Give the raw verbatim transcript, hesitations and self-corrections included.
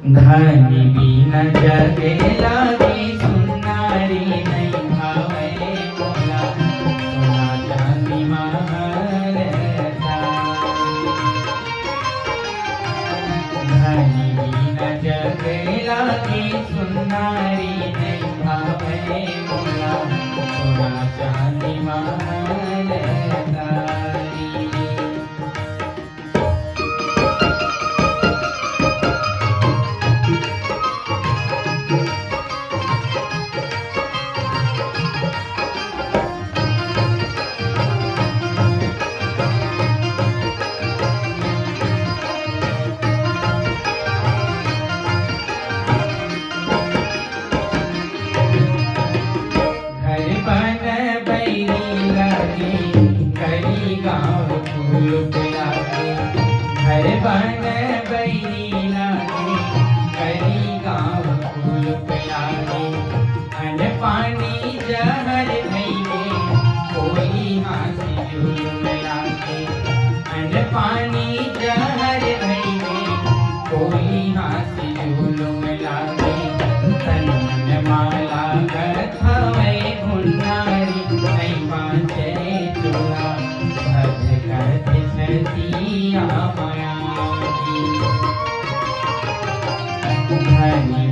धनी बिना जगे लागे सुन्नारी, नइ भावय मोला सोना चांदी महल तारी। धनी बिना जगे लागे सुन्नारी, नइ भावय मोला सोना चांदी महल तारी। घर बन बइरी लागे, करी गाँव कुलुप लागे। घर बन बइरी लागे, करी गाँव कुलुप लागे। अन्न पानी जहर खइगे, कोई हाँसी जुलुम लागे। अन्न पानी जहर खइगे, कोई हाँसी जुलुम लागे। तन मन मा लागत हवय भुन्नारी, नइ बाँचे चोरा, भज कथे सतिया माया की। धनी